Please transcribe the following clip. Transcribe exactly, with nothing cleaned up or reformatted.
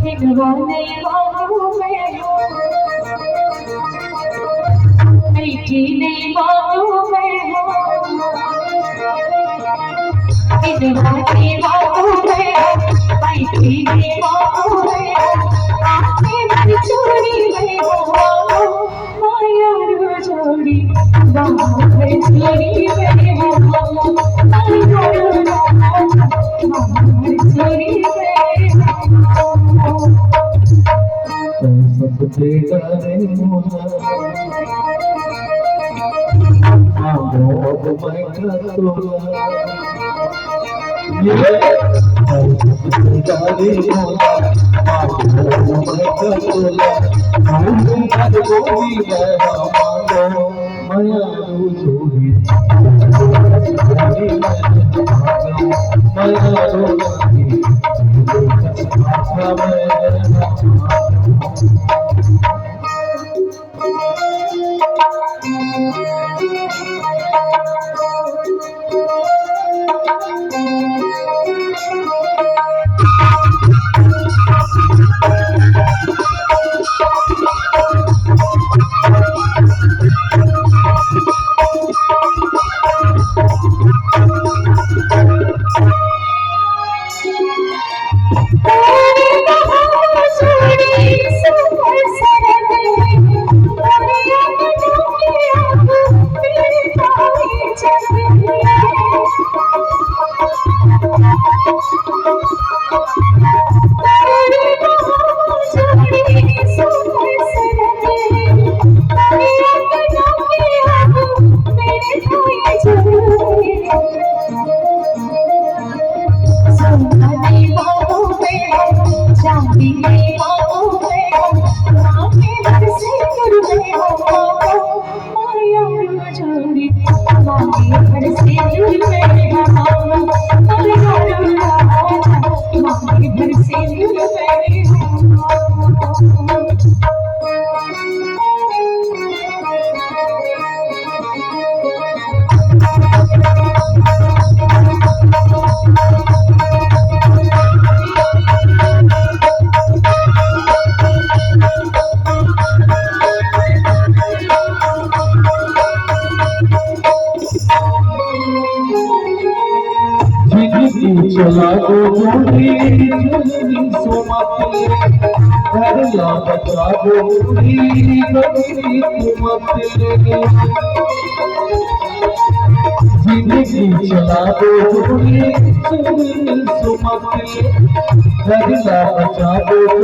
हिनवा नहीं मानू मैं हो, मीठी नहीं मानू मैं हो, हिनवा नहीं मानू मैं हो, मीठी नहीं मानू मैं हो, आँखें भर चूड़ी मैं हो। माया रो जोड़ी, बाहों में जोड़ी रे हो। माया रो राजा, बाहों में जोड़ी रे हो। तो सब बेटा रे मोरा, मांगो अब मैं का तोला। जिंदगी चलाबो बूढ़ी, जुलमी सो मत ले। घर ला बचाबो बूढ़ी, गरीब मत ले। जिंदगी चलाबो बूढ़ी, जुलमी सो मत ले। घर ला बचाबो